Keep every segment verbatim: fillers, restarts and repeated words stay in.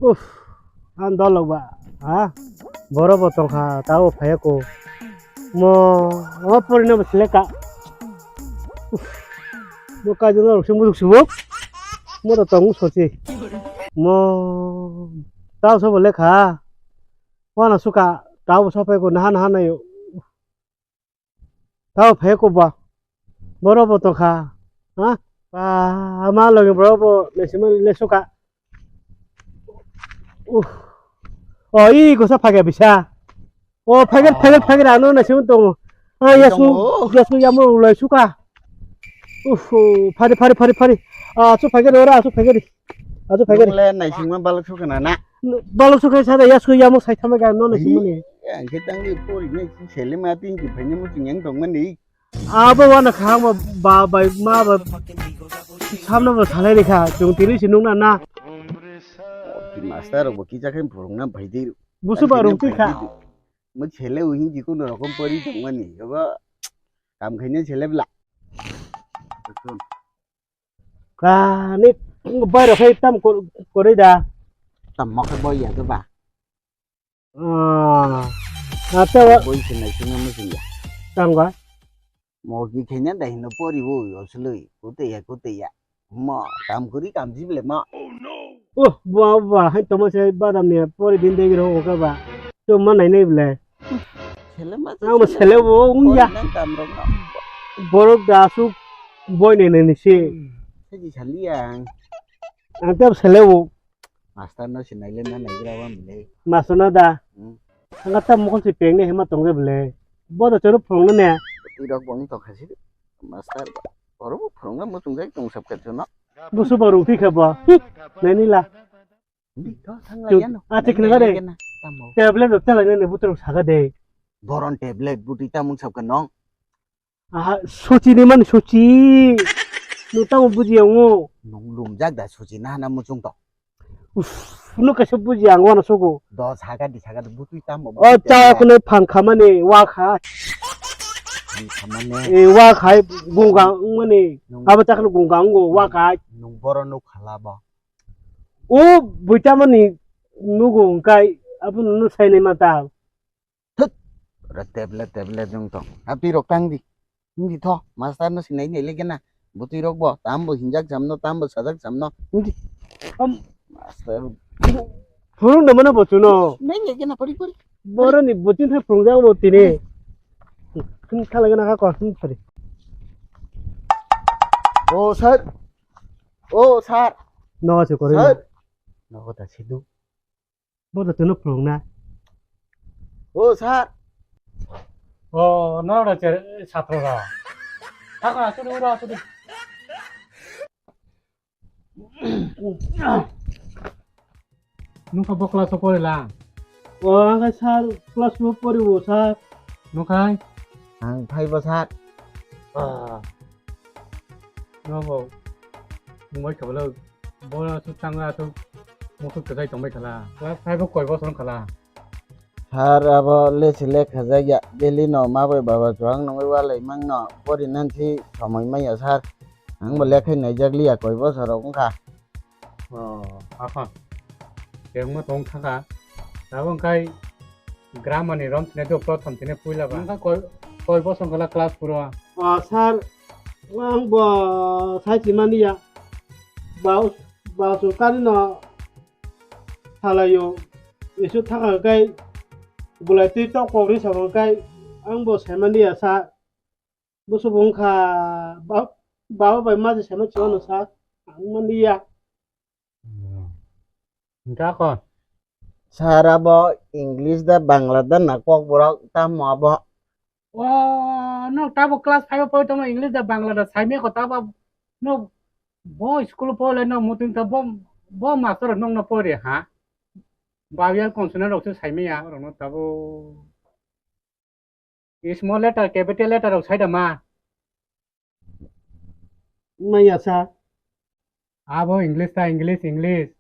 Uff, ang dolok ba, ha? Borok bo tongkha, tabo phaiya ko. Mo, o porino bo seleka. Uff, mo kaijak norok se mujung subuk. Mo to tong sochi. Mo, tabo sobo lekha. Wana suka, tabo sopai ko, naha naha nayo. Tao phai ko ba. Boro bo tongkha. Ha? Ba, ma logi boro bo lesimani lesuka. Uh. O, i gosa phage bisa. O, phage, phage, phage, ano na simun tongo. Ah, yasu, yasu yamu lai suka. Uh, phari, phari, phari, phari. Ah, su phage ora, su phage. Ajo phai gari. Nungle naisingma balok sokha na na. Balok sokha sa da yasko yamo sai thama ga no naisingmani. Ang khe tangwi pori nai si sele ma tin ki phaini muchung yang tongmani. Abo wana khang ba ba bai ma ba samna ba salai rikha chung tiri si nungna na. Ki master rok bo kisa khe phurungna bhai di. Busu ba rung tikha. Mo sele uhin ki kuno rokom pori tongmani. Abo kam khaina sele bla. Kani bai rok hai tam kor-, koroi da. Tam mo khe boi ya ba. Ah. Ate wa. Boi sinai sinai mo sing ya. Tam ga. Mo ki khenya da hino pori bo yo sului. Kute ya, kute ya. Mo kam kuri kam jible mo. Oh, ba ba hai tomo se badam ni pori din degi ro ka ba. To ma nai nai ble. Sele ma Ang bo sele bo wng ya. Nang tam rok no. Borok da asuk boi nai nai ni se. Segi sali ang. Ang tam sele bo. Master no sinai le na nai gra wa mle. Master no da. Hmm. Ang tam mo si peng ne hema tong ble. Bo da choro phong ne. Ti rok bong to khasi. Master. Oro phong na mo tung jai tong sab ka no. Bo su ba rung thi kha ba. Nai ni la. Dik to, thang lai ya no. Ah, thik nang de. Tablet rok chalai nani butrok saka de. Boron tablet buti tamung sab ka nong. Aha, suchi ni man suchi. Nu tamo buji ango. Nung lum jak da suchi na na muchung to. Uff, nu kaisa buji ango na sugo. Do saka di saka di buti tamo. O cha kone phang khamani wa kha. Phang khamani. E wa khai gunga mani. Abo cha kone gunga ngo wa kha. Nung boron nu khala ba. O buitamani nugo hwnkhe abono no sainai ma ta. Thut! Ora table table wng tong. Abdi rok tang di. Wng di tho, master no sinai nai le gena. Bwtwi rok bo, tam bo hinjak jam no, tam bo sajak jam no. Wng di. Am. Master. Phurung da mano bo chuno. Nai le gena pori pori. Boroni butin thai phurung jak bo tini. Khum khala gena kha ko khum phari. O sir. O sir. No se kore. Sir. No ta sidu. Bo da teno phurung na. O sir. O no da che satro da. Thaka sudi ura sudi. Nungkha bo class o pori la? O ang khe sir class o pori o sir. Nungkha? Ang phai bo sir. Ah. No bo. Mungbai khabalo. Bo aswk tang aswk. Mukhuk kwchai tongbai khala. Class five o koi bosor wng khala. Sir, abo le select khajak ya, daily no ma bai baba chuwak nungwi walai mangno, pori nansi somoi maya sir, ang bo lekhai naijak liya koi bosor rok wngkha. Oh, akhon. Tengmo tong thangkha. Abo wngkhai grammar ni rom tine do prothom tine puila ba. Wngkha koi, koi bosor wngkha class four o. Ah, sir, ang bo sai si mani ya. Ba, ba su kari no Salaio, isu thaka kai bulai twi tok pok ri sabo kai ang bo sai mani ya sa. Busu bo wngkha ba-, baba bai ma se sai ma chwng no sa ang mani ya. Hwnkha kho. Sir abo English da Bangla da na kok borok tamo abo. O, no tabo class five o poi tongma English da Bangla da sai me kho tabo no. Bo school o pole no muting ta bo, bo master no no pore ha. Vowel consonant rok se sai me ya. Oro no tabo small letter, capital letter rok sai da ma. Maya sa. Abo English ta English, English.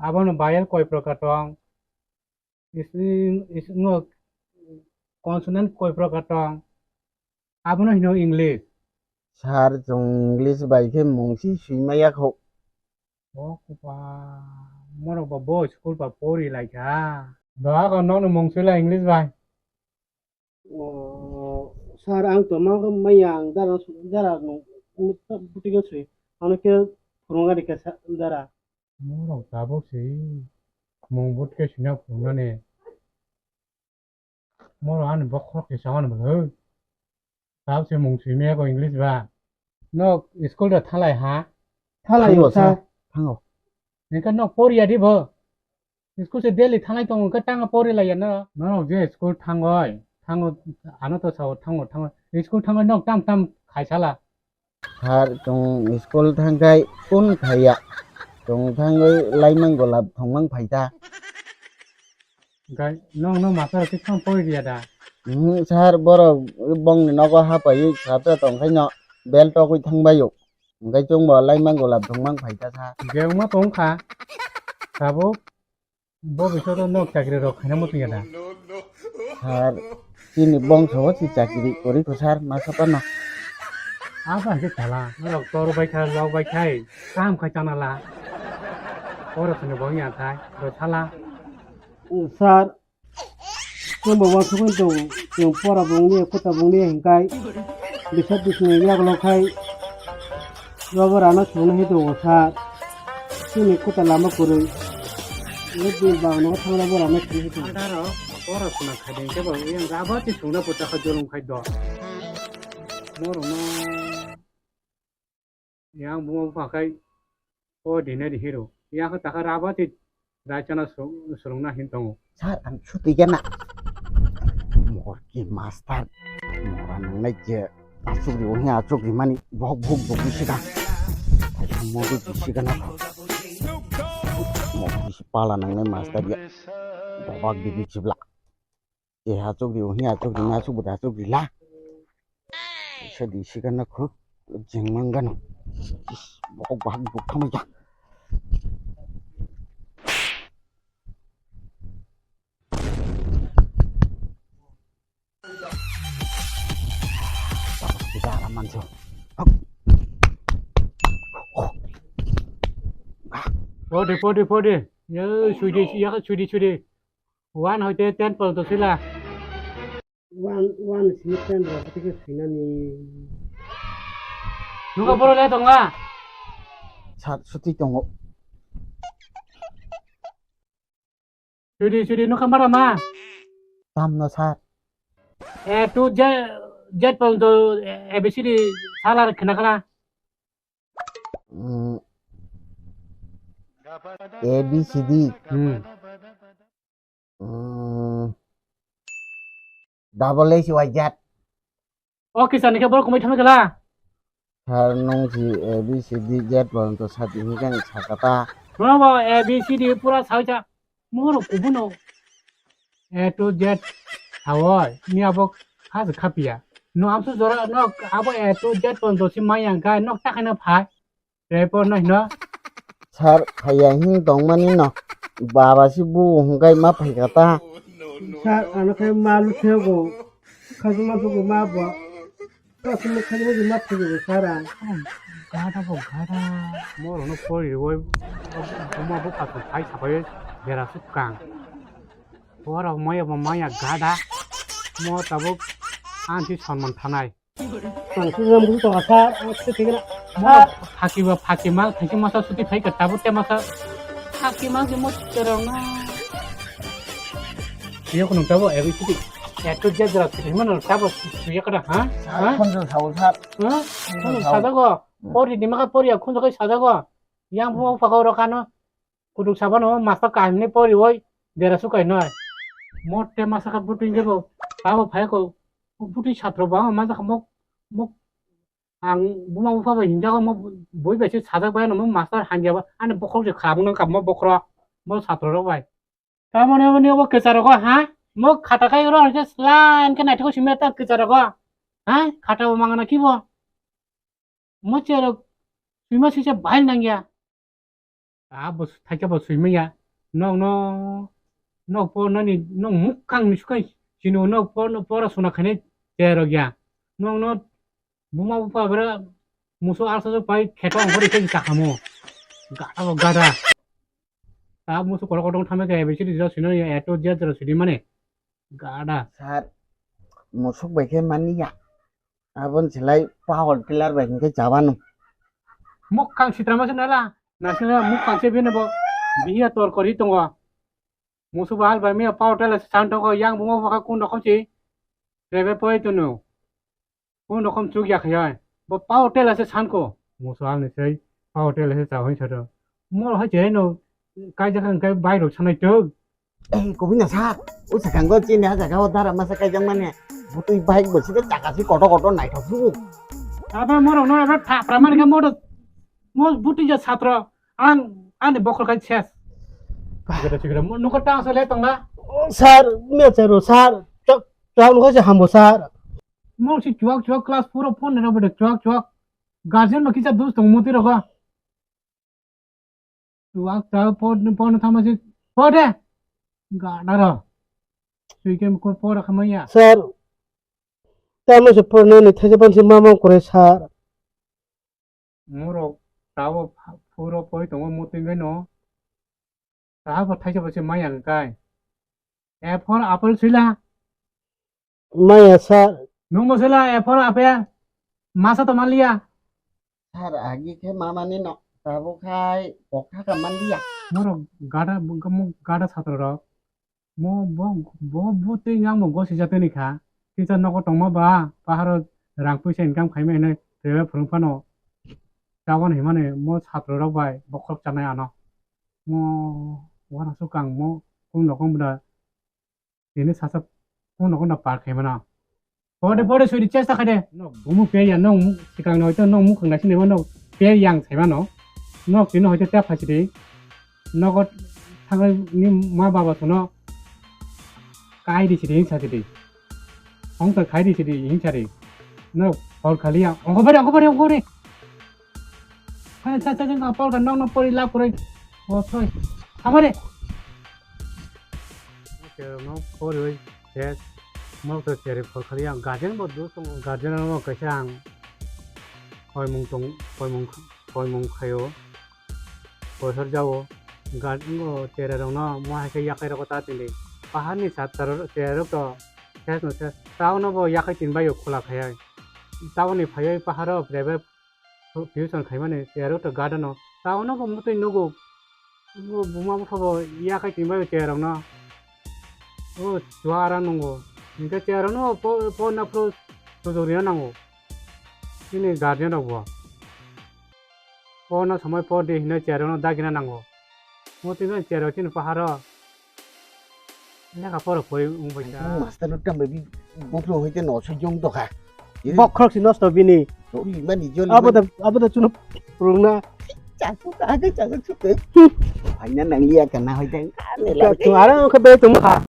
Abo no vowel koi prokar tong. Is, is, no, consonant koi prokar tong? Abono hino English. Sir, chwng English bai khe mung si swi maya kho. O kupa. Morok ba bo school ba pori lai kha. Doha ko nokni mung sui lai English bai. O, sir, ang tongma maya ang dara, dara no, buti ko sui. Ano ke phurunga de ke sa-, dara. Morok tabuk si mung but ke sina phurunani. Moro ani bokhorok kisa wani bwlwi. Tabuk se mung simi yago English ba. Nok school da thalai ha? Thalai thango, sir. Thango. Nengka nok poriya di bo. School se daily thanglai tongo, hwnkhe tanga pori laiya no. Norok je school thangoi, thango, ano to sao thango, thango. School thangoi nok tam tam khaisala. Sir, chwng school thangkhai kun khaiya. Chwng thangwi laimang golap thwngmang phaita. Gai, nong, nong master rok khe phang pori riya da? Hmm, sir, borok bongni nogo hapaiwi sabsa tongkhaino bel tokwi thangbaio. Hwnkhe chwngbo laimang golap thwngmang phaita, sir. Je wngma tongkha. Tabuk. Bo bisoto nok chakri rok khaina muchung ya da? Sir, chini bongso o si chakri kwrwi kho sir, masa phano. Abo hai khe thala, norok tor bai kha, lok bai khai, kaham khai chana la. Oro sini bo wngya khai, do thala. Sir, chwngbo uansugwi tongo, chwng pora bongni, kwta bongni hwnkhai, bisat bisni yagulo khai, Robo rano songna hai tongo sir. Chini kuta lama kwrwi. Ni din bang no thang robo rano songna hai tongo. Adaro, oro suna khai ding kebo, yang raba ti songna puta kha jolong khai do. Moro no. Yang buma bupha khai, o dine di hero. Yang kha takha raba ti Raisana swrwng-, swrwngna hin tongo. Sir, ang sutwi gana. Morki master. Mora nangnai je. Achuk ri, ohi achuk ri mani. Bohok bohok bohok bisi da. Kaisa modi bisi gana. Mok bisi pala nangnai master ya. Bobak bibi chibla. E achuk ri, ohi achuk ri, ma achuk bwdha achuk ri la. Kaisa di sikana khuk jengmang gano. Is, bokok bahak buk thamai ja. Kita aman so. Pode, pode, pode. Ya, sudi, ya, sudi, sudi. One hoite ten porjonto sila. One, one sini ten rok tike sinani. Nuka boro le tonga. Sat suti tongo. Sudi, sudi, nuka mara ma. Tam no sat. A to Z, Z porjonto A B C D sala khna khna. Mm. A B C D. Hmm. Mm. Double H Y Z. O kisa ni khe borok kwmai thangwi kala. Sir, nung si A B C D Z porjonto sati hingkhe ang sakata. Nono bo A B C D pura sawi cha. Moro kubuno A to Z sawoi. Ni abo kha se khapiya. No amsu jora no abo A to Z porjonto si maya hingkha nok ta khaina phai. Repo no hino. Sir, phaiya hing tongmani no. Baba si bu hingkai ma phaikha ta. Sir, ano khai ma lu thego. Khajima bu ma bo. Ka sini khajima bu ma thego sir ang. Gada bo gada. Moro no pori woi. Buma bo ka phai sabai bera sukang. Bora maya bo maya gada. Mo tabuk anti sonman thanai. Tong sujam busu tong asa, ang sui thik na. Mo phaki ba phaki ma, thangki masa suti phai ka tabuk te masa. Phaki ma ki mo terong na. Iyo kunung tabuk, ebi suti. Eto je jera suti mano tabuk suya kada, ha? Ha? Khonjo saul sar. Ha? Khonjo saul. Sajago. Hmm. Pori di maka pori ya khonjo kai sajago. Yang bu phaka ro kano. Kutuk sabano masa kahimni poriwoi dera sukai noi. Motte masa kha buting jebo tabo phai ko buting satro ba masa kha mok mok ang buma bupha bai hinjago mo boi bai se sajak bai no mo master hanjaba ani bokhok je khabung nang kamo bokhro mo satro rok bai. Tamoni obo ni obo kecharok ha mo khata kai ro je slan ke naithok simi ta kecharok ha khata bo mangana kibo mo cherok sima sisa bai nangya. Abo thaikhe bo swimanya. Nokno, nok po nani, nok mukhang ni sukai sino nok po, no pora suna khainai cherok ya. Nokno buma bupha bera musu arsa pai kheto ang kori khe chakamo. Gada bo gada. Ta musu korok korok thame khe A B C D jora sino ya, A to Z jora sini mane. Gada. Sir, musuk bai khe mani ya. Abon silai power tiller bai khe chabanu. Mukhang sitra ma se nala. Na se mukhang se bini bo. Bihiya tor kori tongo. Musu bahal bai miya power tiller se san tongo. Yang bungo baka kun rokom si. Rebe poi tunu. Kun rokom chuk ya khayai. Bo power tiller se san ko. Musu hal ni sei power tiller se chawai sato. Mol hai je no. Kai jaga kai bai rok sanai tuk. Eh, kubui na sir, o sakang go chini ha jaga o dara masa kai jang mane, butui bike bo sida chaka si koto koto naithok su. Aba morok no aba thapra mani kha modo, mo butui ja satro, ang ani bokhol kai ses. Gada chigada mo nuko ta asale tongla. Sir, me chero sir, chak chak nuko se hambo sir. Mo si chuak chuak class four o phone na bade chuak chuak. Guardian ma kisa dus tong muti rogo. Chuak ta pod pod thama si pod de. Gada ro. Sui ke ko pod khamaya. Sir, tamo se pod no ni thaja ban si mama kore sir. Moro tabo puro poi tongo muting no. Tabo thaja ba se maya kai. A for apple sila. Maya sir. Nung bo sila A for apple. Masa to manliya. Sir, agi khe mamani no tabuk khai kokha ka manliya. Moro gada, mo gada satro rok. Mo bo, bo, bo tei yang bo gosi jatani kha. Teacher nogo tongma ba, paharo rang puisa income khaima hinwi private phwrwng phano. Taboni himani mo satro rok bai bokhorok chanai ano. Mo uanasukang mo kung nokong bwda. Tini sasa kung nokong da par khaimano. Pode pode suri chesta khade. Bumu pe ya nong sikang noi to nong mukhang nasi nebo nong pe yang saimano. Nok tini hoite tep phasi de. Nogo thangai ni ma baba sono kai di sidi hinsa sidi. Hong to khai di sidi hinsa di. No, hor khali ya. Ongko bari, ongko bari, ongko bari. Hai, cha, cha, cha, pol ka nong, nong pori la pori. O, thoi. Amare. Cherok no pori oi. Yes. Mo to cherok hor khali ya. Guardian bo do tong. Guardian no kaisa ang. Koi mung tong, koi mung, koi mung khayo. Bothor jao, guard wngo, chera rokno mo hai khe yakai rogo ta tini. Pahar ni sat chera rok to ses no ses. Tao no bo yakai tin bai o khula khai ai. Tao ni phai ai pahar o private tuition khai mani chera rok to guard no. Tao no bo mutui nugo. Bo buma bupha bo yakai tin bai o chera rok no. O chuara nungo. Hinkhe chera rok no po, po na phuru sujuri nango. Chini guardian rok bo. Porna samai por di hinwi chair no dagina nango. Mo twi chair chini paharo. Lekha pora pori wng bai ta. Master no tambai bi bokro hoite no sujung dokha. Bokhorok si nosto bini. Tori mani joli. Abo da, abo da chuno purungna. Chasu ta age chasu chute. Aina nang liya kana hoite. Ka tu ara ko be tum kha.